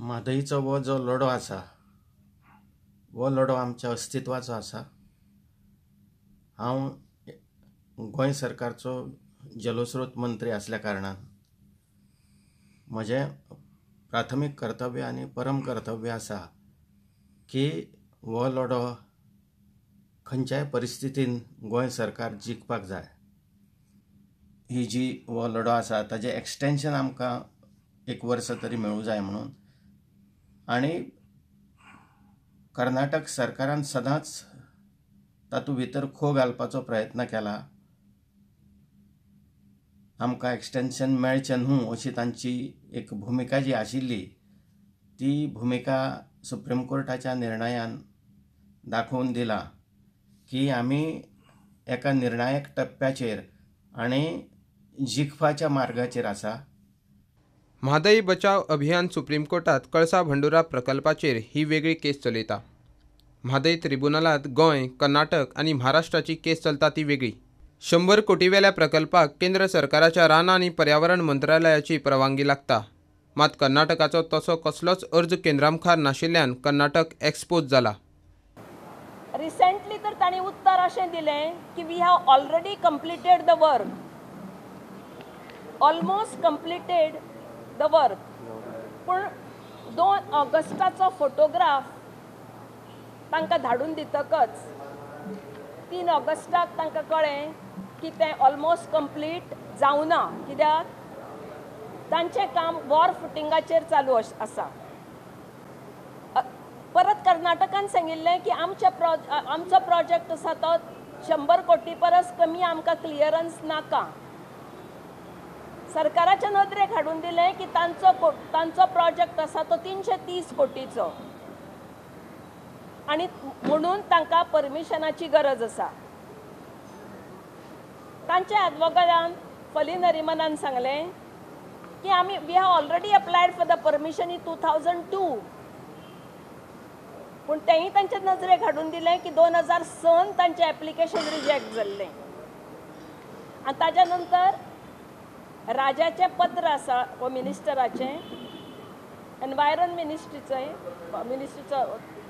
म्हादईचो हो जो लढो आसा हो लढो आमच्या अस्तित्वाचो आसा. हांव गोंय सरकारचो जलस्रोत मंत्री आसल्या कारणान म्हजें प्राथमीक कर्तव्य आनी परम कर्तव्य आसा की हो लढो खंयच्याय परिस्थितीन गोंय सरकार जिखपाक जाय. ही जी हो लढो आसा ताजें एक्सटेंशन आमकां एक वर्स तरी मेळूं जाय म्हणून. आनी कर्नाटक सरकारान सदांच तातूंत भितर खो घालपाचो प्रयत्न केला. आमकां एक्सटेंशन मेळचें न्हू अशी तांची एक भुमिका जी आशिल्ली ती भुमिका सुप्रीम कोर्टाच्या निर्णयान दाखोवन दिला की आमी एका निर्णायक टप्प्याचेर आनी जिखपाच्या मार्गाचेर आसा. म्हादई बचाव अभियान सुप्रीम कोर्टात कळसा भंडुरा प्रकल्पाचेर ही वेगळी केस चलयता. म्हादई त्रिब्युनलांत गोंय, कर्नाटक आनी महाराष्ट्राची केस चलता ती वेगळी. 100 कोटीवेल्या प्रकल्पाक केंद्र सरकाराच्या रानां आनी पर्यावरण मंत्रालयाची परवानगी लागता. मात कर्नाटकाचो तसो कसलोच अर्ज केंद्रामुखार नाशिल्ल्यान कर्नाटक एक्सपोज जाला. रिसेंटली तर तांणी उत्तर अशें दिलें की we have already completed the work, almost completed the work. पूण 2 ऑगस्टाचो फोटोग्राफ तांकां धाडून दितकच 3 ऑगस्टाक तांकां कळ्ळें की तें ऑलमोस्ट कंप्लीट जावना, कित्याक तांचें काम वॉर फुटिंगाचेर चालू आसा. परत कर्नाटकान सांगिल्लें की आमचो प्रोजेक्ट आसा तो 100 कोटी परस कमी आमकां क्लियरन्स नाका. सरकाराच्या नदरेक हाडून दिलें की तांचो प्रोजेक्ट आसा तो 330 कोटीचो आनी म्हणून तांकां परमिशनाची गरज आसा. तांच्या एडवोकेटान फली नरिमनान सांगलें की आमी we have already applied for the permission in 2002. पूण तेंय तांच्या नजरेक हाडून दिलें की 2006 तांचें एप्लिकेशन रिजेक्ट जाल्लें. आनी ताज्या नंतर राजाचें पत्र आसा होम मिनिस्टराचें, एनवायरमेंट मिनिस्ट्रीचो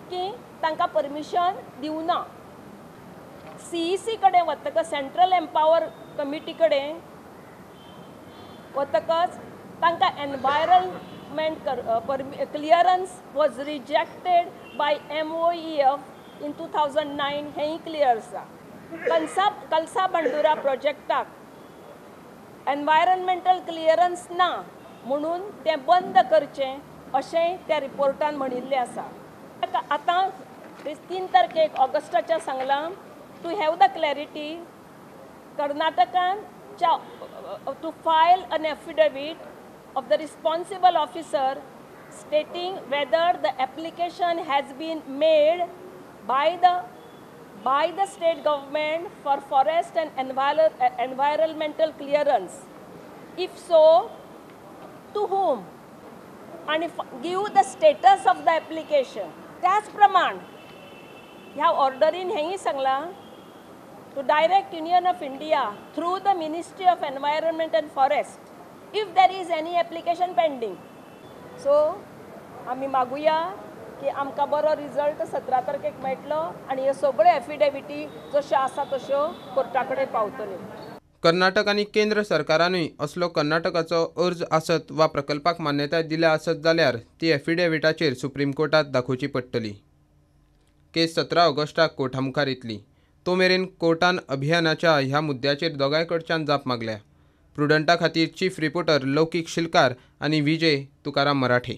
की तांकां परमिशन दिवना. सीईसी कडेन वतकच, सेंट्रल एम्पावर कमिटी कडेन वतकच तांकां environment clearance was rejected by MOEF in 2009 हेंय क्लियर आसा. कलसा भंडुरा प्रोजेक्टाक एनवायरमेंटल क्लियरन्स ना म्हणून तें बंद करचें अशें त्या रिपोर्टान म्हणिल्लें आसा. आतां 3 तारखेक ऑगस्टाच्या सांगलां टू have the clarity कर्नाटकान to file an affidavit of the responsible officer stating whether the application has been made by the state government for forest and environmental clearance. If so, to whom? And if give the status of the application. त्याच प्रमाण ह्या ऑर्डरीन हेंय सांगलां to direct Union of India through the Ministry of Environment and Forest if there is any application pending. So आमी मागुया की आमकां बरो result 17 तारखेक मेळटलो आनी ह्यो सगळ्यो एफिडेविटी जश्यो आसा तश्यो कोर्टा कडेन पावतल्यो. कर्नाटक आनी केंद्र सरकारानूय असलो कर्नाटकाचो अर्ज आसत वा प्रकल्पाक मान्यताय दिल्या आसत जाल्यार ती एफिडेविटाचेर सुप्रीम कोर्टात दाखोवची पडटली. केस 17 ऑगस्टाक कोर्टा मुखार येतली. तो मेरेन कोर्टान अभियानाच्या ह्या मुद्द्याचेर दोगांय कडच्यान जाप मागल्या. प्रुडंटा खातीर चीफ रिपोर्टर लौकीक शिलकार आनी विजय तुकाराम मराठे.